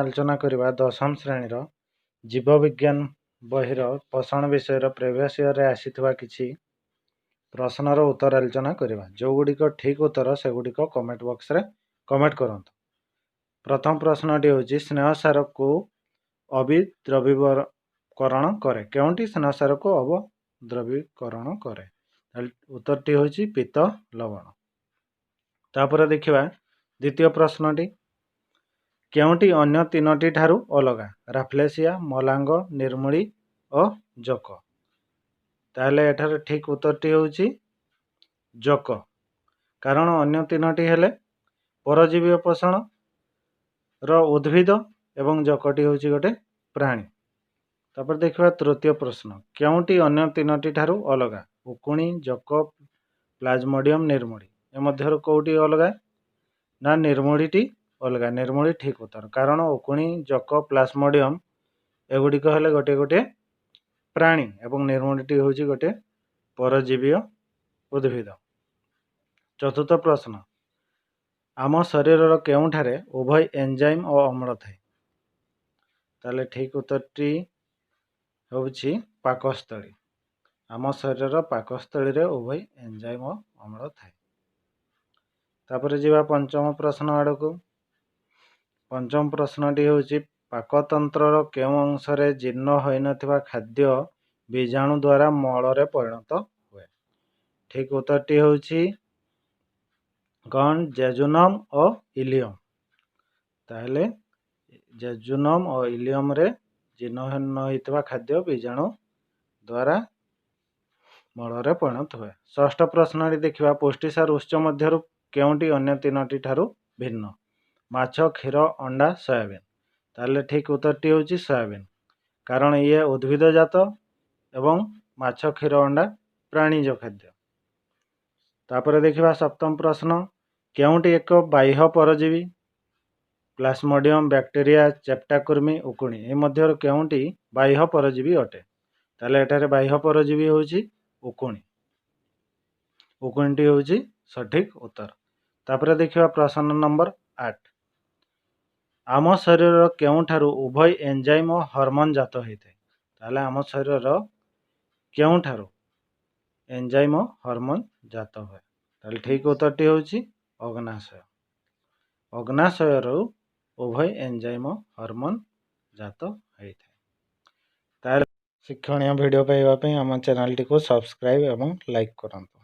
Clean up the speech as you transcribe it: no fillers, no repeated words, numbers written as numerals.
ଆଲୋଚନା କରିବା ଦଶମ ଶ୍ରେଣୀର ଜୀବବିଜ୍ଞାନ ବହିର ପୋଷଣ ବିଷୟର ପ୍ରିଭିୟସ୍ ଇୟର୍ରେ ଆସିଥିବା କିଛି ପ୍ରଶ୍ନର ଉତ୍ତର ଆଲୋଚନା କରିବା। ଯେଉଁଗୁଡ଼ିକ ଠିକ୍ ଉତ୍ତର, ସେଗୁଡ଼ିକ କମେଣ୍ଟ ବକ୍ସରେ କମେଣ୍ଟ କରନ୍ତୁ। ପ୍ରଥମ ପ୍ରଶ୍ନଟି ହେଉଛି, ସ୍ନେହସାରକୁ ଅବିଦ୍ରବୀକରଣ କରେ? କେଉଁଟି ସ୍ନେହସାରକୁ ଅବଦ୍ରବୀକରଣ କରେ? ତାହେଲେ ଉତ୍ତରଟି ହେଉଛି ପିତ୍ତ ଲବଣ। ତାପରେ ଦେଖିବା ଦ୍ୱିତୀୟ ପ୍ରଶ୍ନଟି, କେଉଁଟି ଅନ୍ୟ ତିନୋଟି ଠାରୁ ଅଲଗା? ରାଫ୍ଲେସିଆ, ମଲାଙ୍ଗ, ନିର୍ମୂଳି ଓ ଜୋକ। ତାହେଲେ ଏଠାରେ ଠିକ୍ ଉତ୍ତରଟି ହେଉଛି ଜୋକ, କାରଣ ଅନ୍ୟ ତିନୋଟି ହେଲେ ପରଜୀବୀ ପୋଷଣର ଉଦ୍ଭିଦ ଏବଂ ଜୋକଟି ହେଉଛି ଗୋଟେ ପ୍ରାଣୀ। ତାପରେ ଦେଖିବା ତୃତୀୟ ପ୍ରଶ୍ନ, କେଉଁଟି ଅନ୍ୟ ତିନୋଟି ଠାରୁ ଅଲଗା? ଉକୁଣି, ଜୋକ, ପ୍ଲାଜମୋଡିୟମ, ନିର୍ମୂଳି। ଏ ମଧ୍ୟରୁ କେଉଁଟି ଅଲଗା? ନା, ନିର୍ମୂଳିଟି ଅଲଗା। ନିର୍ମୂଳି ଠିକ୍ ଉତ୍ତର, କାରଣ ଉକୁଣି, ଜୋକ, ପ୍ଲାଜମୋଡିୟମ ଏଗୁଡ଼ିକ ହେଲେ ଗୋଟିଏ ଗୋଟିଏ ପ୍ରାଣୀ ଏବଂ ନିର୍ମୂଳିଟି ହେଉଛି ଗୋଟିଏ ପରଜୀବୀୟ ଉଦ୍ଭିଦ। ଚତୁର୍ଥ ପ୍ରଶ୍ନ, ଆମ ଶରୀରର କେଉଁଠାରେ ଉଭୟ ଏନଜାଇମ୍ ଓ ଅମ୍ଳ ଥାଏ? ତାହେଲେ ଠିକ୍ ଉତ୍ତରଟି ହେଉଛି ପାକସ୍ଥଳୀ। ଆମ ଶରୀରର ପାକସ୍ଥଳୀରେ ଉଭୟ ଏନଜାଇମ୍ ଓ ଅମ୍ଳ ଥାଏ। ତାପରେ ଯିବା ପଞ୍ଚମ ପ୍ରଶ୍ନ ଆଡ଼କୁ। ପଞ୍ଚମ ପ୍ରଶ୍ନଟି ହେଉଛି, ପାକତନ୍ତ୍ରର କେଉଁ ଅଂଶରେ ଜୀର୍ଣ୍ଣ ହୋଇନଥିବା ଖାଦ୍ୟ ବୀଜାଣୁ ଦ୍ୱାରା ମଳରେ ପରିଣତ ହୁଏ? ଠିକ୍ ଉତ୍ତରଟି ହେଉଛି କ'ଣ? ଜେଜୁନମ୍ ଓ ଇଲିୟମ୍। ତାହେଲେ ଜେଜୁନମ୍ ଓ ଇଲିୟମରେ ଜୀର୍ଣ୍ଣ ନ ହୋଇଥିବା ଖାଦ୍ୟ ବୀଜାଣୁ ଦ୍ୱାରା ମଳରେ ପରିଣତ ହୁଏ। ଷଷ୍ଠ ପ୍ରଶ୍ନଟି ଦେଖିବା, ପୁଷ୍ଟିସାର ଉତ୍ସ ମଧ୍ୟରୁ କେଉଁଟି ଅନ୍ୟ ତିନୋଟି ଠାରୁ ଭିନ୍ନ? ମାଛ, କ୍ଷୀର, ଅଣ୍ଡା, ସୋୟାବିନ୍। ତାହେଲେ ଠିକ୍ ଉତ୍ତରଟି ହେଉଛି ସୋୟାବିନ୍, କାରଣ ଇଏ ଉଦ୍ଭିଦଜାତ ଏବଂ ମାଛ, କ୍ଷୀର, ଅଣ୍ଡା ପ୍ରାଣୀଜ ଖାଦ୍ୟ। ତାପରେ ଦେଖିବା ସପ୍ତମ ପ୍ରଶ୍ନ, କେଉଁଟି ଏକ ବାହ୍ୟ ପରଜୀବୀ? ପ୍ଲାସ୍ମୋଡିୟମ, ବ୍ୟାକ୍ଟେରିଆ, ଚେପ୍ଟା କୃମି, ଉକୁଣି। ଏ ମଧ୍ୟରୁ କେଉଁଟି ବାହ୍ୟ ପରଜୀବୀ ଅଟେ? ତାହେଲେ ଏଠାରେ ବାହ୍ୟ ପରଜୀବୀ ହେଉଛି ଉକୁଣି। ଉକୁଣିଟି ହେଉଛି ସଠିକ୍ ଉତ୍ତର। ତାପରେ ଦେଖିବା ପ୍ରଶ୍ନ ନମ୍ବର 8, ଆମ ଶରୀରର କେଉଁଠାରୁ ଉଭୟ ଏନଜାଇମ୍ ଓ ହରମୋନ୍ ଜାତ ହୋଇଥାଏ? ତାହେଲେ ଆମ ଶରୀରର କେଉଁଠାରୁ ଏନଜାଇମ୍ ଓ ହରମୋନ୍ ଜାତ ହୁଏ? ତାହେଲେ ଠିକ୍ ଉତ୍ତରଟି ହେଉଛି ଅଗ୍ନାଶୟ। ଅଗ୍ନାଶୟରୁ ଉଭୟ ଏନଜାଇମ୍ ଓ ହରମୋନ୍ ଜାତ ହୋଇଥାଏ। ତାହେଲେ ଶିକ୍ଷଣୀୟ ଭିଡ଼ିଓ ପାଇବା ପାଇଁ ଆମ ଚ୍ୟାନେଲଟିକୁ ସବସ୍କ୍ରାଇବ୍ ଏବଂ ଲାଇକ୍ କରନ୍ତୁ।